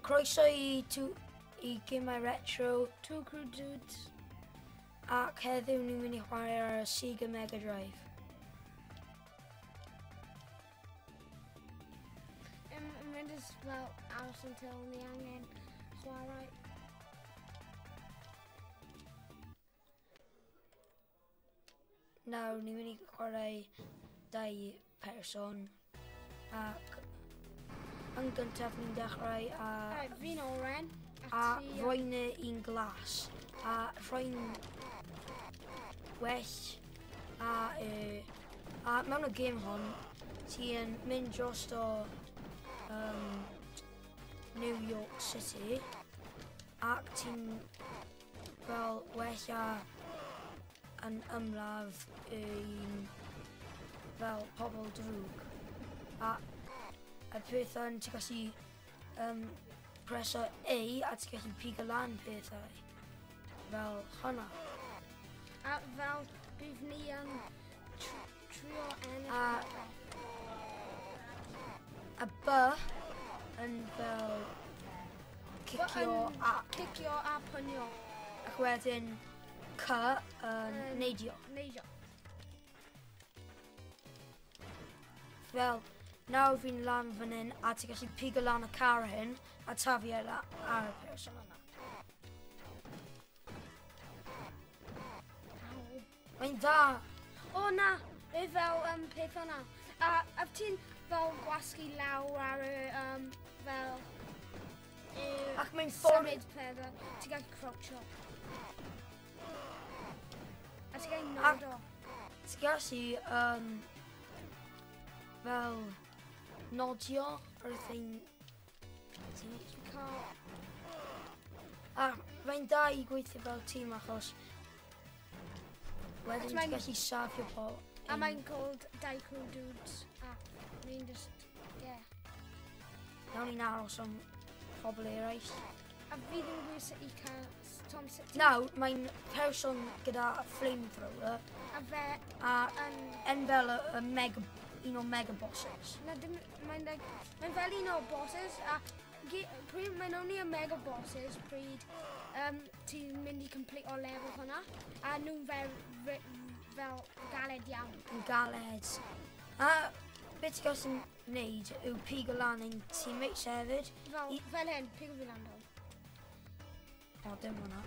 Croeso i Gemau Retro. Two Crew Dudes. Ac heddiw ni'n mynd i chwarae ar y Sega Mega Drive. Mae'n just fel aros until ni angen chwarae. Nawr ni'n mynd i chwarae dau person ac yn gyntaf ni'n dechrau a... Fi'n oren. A rhoi'n un glas. A rhoi'n well a mewn y gêm hon ti'n mynd dros o New York City ac ti'n fel wella yn ymladd un fel pobl drwg. A y peth yn ti'n gallu preso A a ti'n gallu pigo lan pethau fel hwnna. A fel bydd ni yn trio ennill popeth. A B yn fel cicio a... Cicio a pynio. Ac wedyn C yn neidio. Neidio. Fel, nawr fi'n lan fan hyn a ti'n gallu pigo lan y car hyn a tafu e ar y person yna. Mae'n dda. O na, e fel peth o'na. A ti'n fel gwasgu lawr ar y fel ac mae'n ffordd symud pethau, ti'n gallu croucho. A ti'n gallu nodo. Ti'n gallu fel nodio ar y thing. Ti'n cael. A mae'n da i gweithio fel tîm achos wedyn ti'n gallu safio pobl. A mae'n called Dau Crew Dudes. A ni'n just, yeah. Nawn ni'n aros am pobl eraill. A fi ddim yn gwybod sut i cael Tom sut ti... Nawr, mae'n person gyda flamethrower. A fe... A yn fel y mega, un o mega bosses. Na, dim, mae'n like, mae'n fel un o bosses. A pryd mae'n only y mega bosses pryd ti'n mynd i complete o level hwnna. A nhw'n fel galed iawn. Yn galed. A beth ti'n gallu wneud yw pigo lan ein teammates hefyd. Fel hyn, pigo fi lan dod. O, dim hwnna.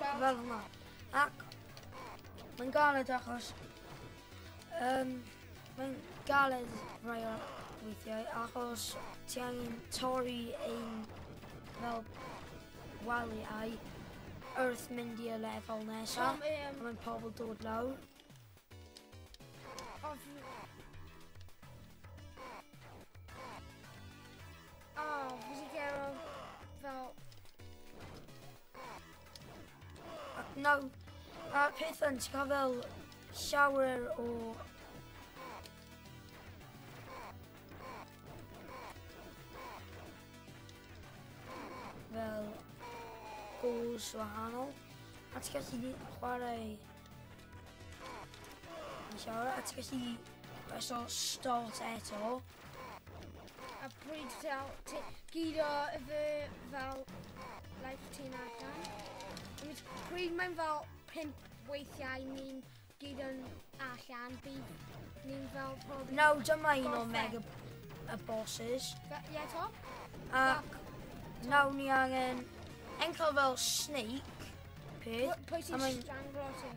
Fel hwnna. Ac mae'n galed achos... mae'n galed rai o'r weithiau achos ti angen torri ein fel waliau wrth mynd i'r lefel nesaf. A mae'n pobl dod lawr. O, fi wedi gero fel... Ac nawr, a peth yn, ti'n cael fel llawer o... fel goals wahanol. A ti'n gallu chwarae yn llawer, a ti'n gallu preso start eto. A pryd ti gyd o fy fel life ti'n allan. Pryd mae'n fel 5 weithiau ni'n gyd yn allan, bydd ni'n fel probably... Nawr dyma un o mega y bosses. Ie, Tom? Ac nawr ni angen... E'n cael fel snake peth. Pwy sy'n stranglo ti?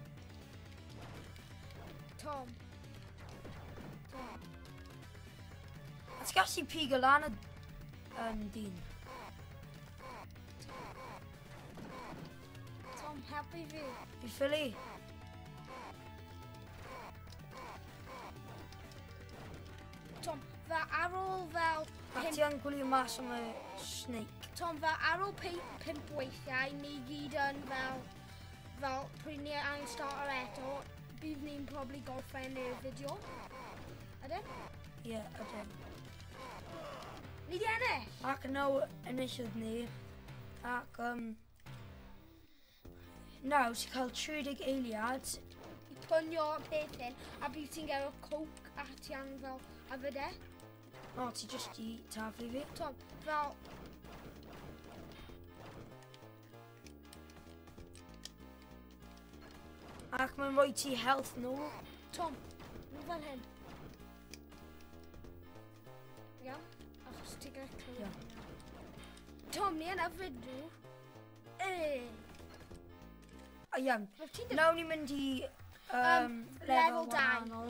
Tom. Tom. A ti'n gallu pigo lan y dyn. Tom, helpu fi. Fi ffili. Tom, fel ar ôl fel... A ti yn gwylio mas am y snake. Tom, fel ar ôl 5 weithiau, ni gyd yn fel pryd ni angen starter eto, bydd ni'n probably gorffen y fideo. Ydyn? Ie, ydyn. Ni di ennill! Ac nawr enillodd ni. Ac nawr ti'n cael 30 eiliad. I pynio peth hyn, a bydd ti'n gael coke a ti angen fel a fyde. O, ti just i taflu fi. Tom, fel... Ac mae'n rhoi ti health nôl. Tom, nhw fel hyn. Iawn? Achos ti gyda clywed. Tom, ni yn yfed nhw. Iawn. Nawr ni'n mynd i level 2.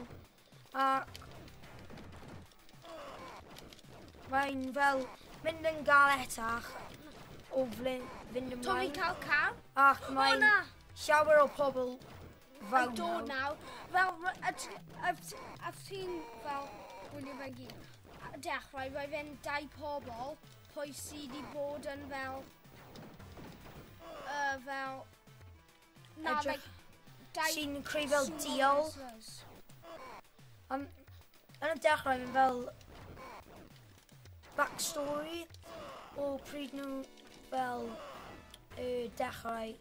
Ac mae'n fel mynd yn galetach o fynd ymlaen. Tom, fi'n cael car. Ac mae'n llawer o pobl fel yn dod nawr. Fel, a ti'n fel gwylio fe gyd. Dechrau, roedd fe'n dau pobl pwy sydd wedi bod yn fel... fel... Na, like... Sy'n creu fel diol. Yn y dechrau, mae'n fel backstory o pryd nhw fel y dechrau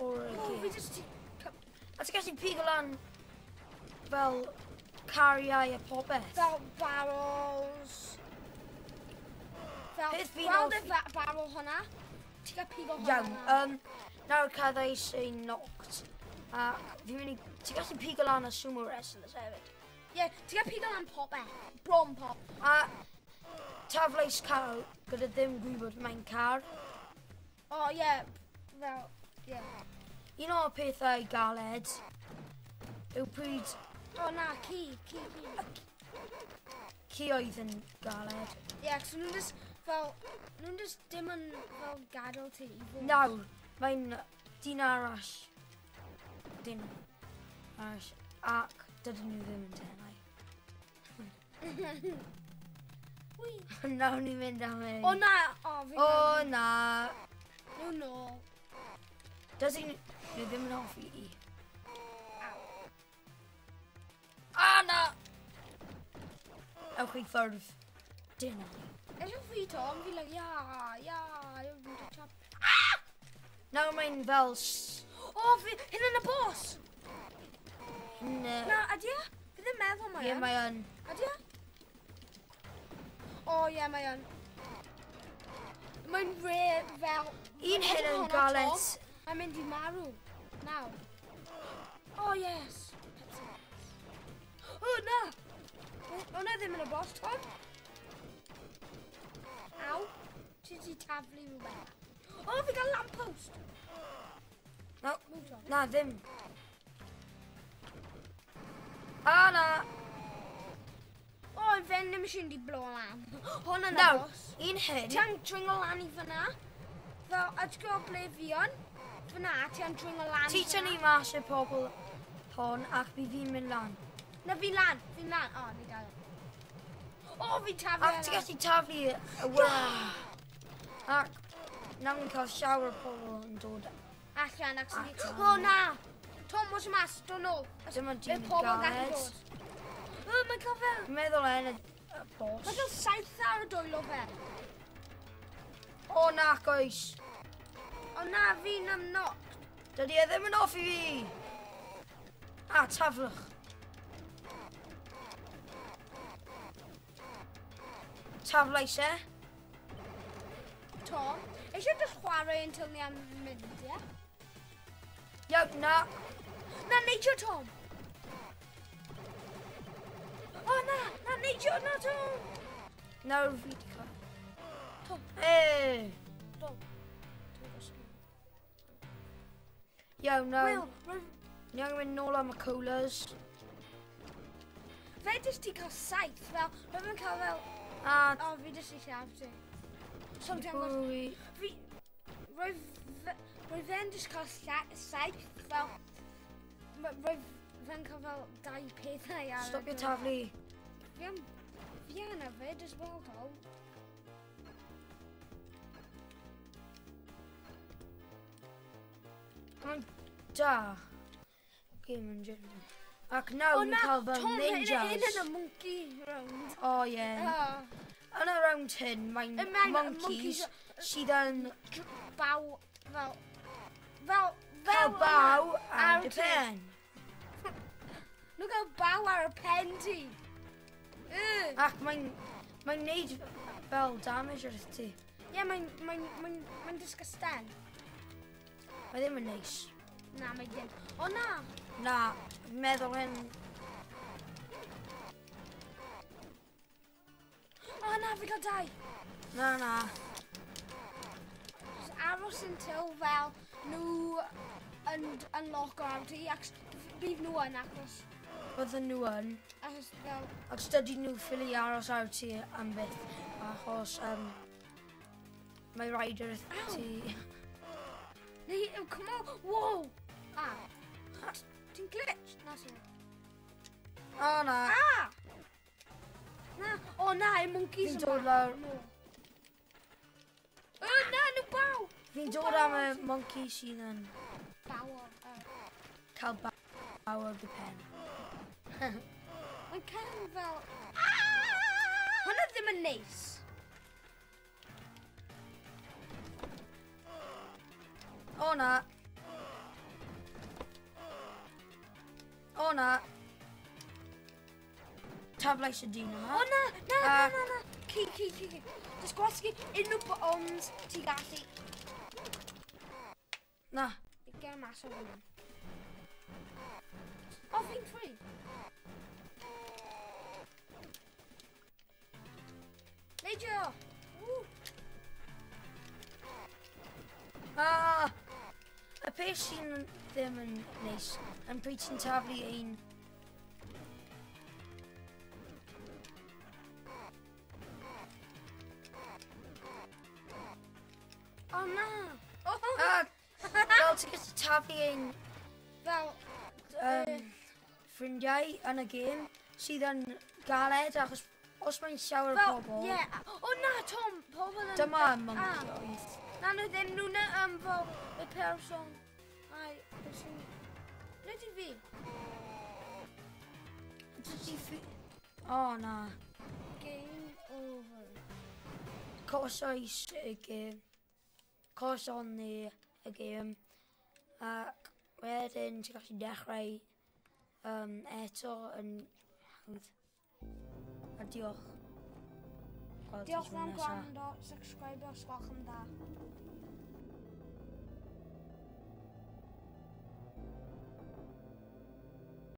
o'r gêm. A ti'n gallu pigo lan fel cariau a popeth. Fel barrels. Fel, gweld y barrel hwnna? Ti'n cael pigo hwnna? Iawn, nawr caddais ein knocked. A fi'n mynd i... Ti'n gallu pigo lan y sumo wrestlers hefyd. Ie, ti'n cael pigo lan popeth. Bron pop. A taflais car gyda ddim gwybod mae'n car. O, ie. Fel, ie. Un o'r pethau galed yw pryd... O na, ci. Ci oedd yn galed. Ie, cos nhw'n just fel... Nhw'n just dim yn fel gadael ti i fod. Nawr, mae'n dyn arall. Dyn arall. Ac dydyn nhw ddim yn tenau. Nawr ni'n mynd am ei. O na! O, o na! Nhw nôl. Dydyn nhw ddim yn hoffi i. Ah, na! Ewch i ffwrdd. Dyna. Ewch fi, Tom. Fi like, ia, ia. Ah! Nawr mae'n fel... O, fi... Hyn yn y boss! Na. Na, ydy e? Fi ddim meddwl mae yn. Ie, mae yn. Ydy e? O, ie, mae yn. Mae'n re fel... Un hyn yn galed. Mae'n mynd i marw. Nawr. Oh, yes. O, na! O, na ddim yn y boss, Tom. Aw. Ti di taflu rhywbeth. O, fi gael lamppost. No, na, ddim. A, na. O, vending machine di blow lan. Hwna'n y boss. Un hyn. Ti angen dringo lan i fyna. Fel, a ti'n gwybod ble fi yn? Fyna, ti angen dringo lan. Ti tynnu mas y pobl hon ac fi fi'n mynd lan. Na, fi lan, fi lan. O, ni dal. O, fi taflu. Ac ti'n gallu taflu y worm. Ac nawr ni'n cael llawer o pobl yn dod allan ac sy'n... O, na! Tom, watch mas, dod nôl. Dyma dyn galed. O, mae'n cael fel... Dwi'n meddwl yn y boss. Mae'n cael saith ar y dwylo fe. O, na, goes. O, na, fi'n am knocked. Dydy e ddim yn off i fi. A, taflwch. Taflais e. Tom, eisiau just chwarae until ni am mynd, ie? Iawn, na. Na, neidio, Tom. O, na, na, neidio, na, Tom. Nawr fi di cael. Tom. Hey. Tom. Iawn, nawr. Will, Ni angen mynd nôl am y colas. Fe jyst ti cael saith, fel, fe fe'n cael fel... A... O, fi jyst i lladd ti. So, ti'n fi... Roedd fe'n jyst cael saith, fel... Roedd fe'n cael fel dau pethau ar... Stopio taflu. Fi yn yfed as well, Tom. Mae'n da. Game yn general. Ac nawr ni'n cael fel ninjas. O na, Tom, hyn yn y monkey round. O, ie. Yn y round hyn, mae'n monkeys sydd yn... Baw, fel... Fel... Cael baw ar y pen. Nhw'n cael baw ar y pen ti. Ac mae'n Mae'n neud fel damage wrth ti. Ie, yeah, mae'n disgusting. Mae ddim yn neis. Na, mae ddim. O na! Na, meddwl hyn. O na, fi cael 2. Na, na. Just aros until fel nhw yn unlock o ti, ac bydd nhw yn achos... Bydden nhw yn. Achos fel... Ac dydy nhw ffili aros ar ti am byth, achos mae rhaid wrth ti... Neu, come on, wow! Ah, ti'n glitch? Na, sorry. O, na. Ah! Na, o na, y monkeys Fi'n dod lawr. O, na, nhw baw! Fi'n dod am y monkey sydd yn... Baw o. Cael baw ar dy pen. Mae'n cael fel... Hwna ddim yn neis. O na. O na. Taflais y dyn yma. O na, na, na, na, na. Ci, ci, ci, ci. Just gwasgu unrhyw bombs ti gallu. Na. Get mas o hwnna. O, fi'n free. Neidio! Woo! Ah! Y peth sy'n ddim yn neis, yn pryd ti'n taflu ein... O na! Oh. Ah! Fel ti'n gallu taflu ein... Fel... Ffrindiau yn y gêm sydd yn galed achos os mae'n llawer o pobl... Ie. O na, Tom! Pobl yn... Dyma monkey oedd. Na, nhw ddim. Nhw'n fel y person. Ai, person... Nid i fi. Dydy fi... O, na. Game over. Cosoes y gêm. Coson ni y gêm. Ac wedyn ti'n gallu dechrau eto yn hawdd. A diolch. Diolch am gwrando, subscribe os gwelwch yn dda.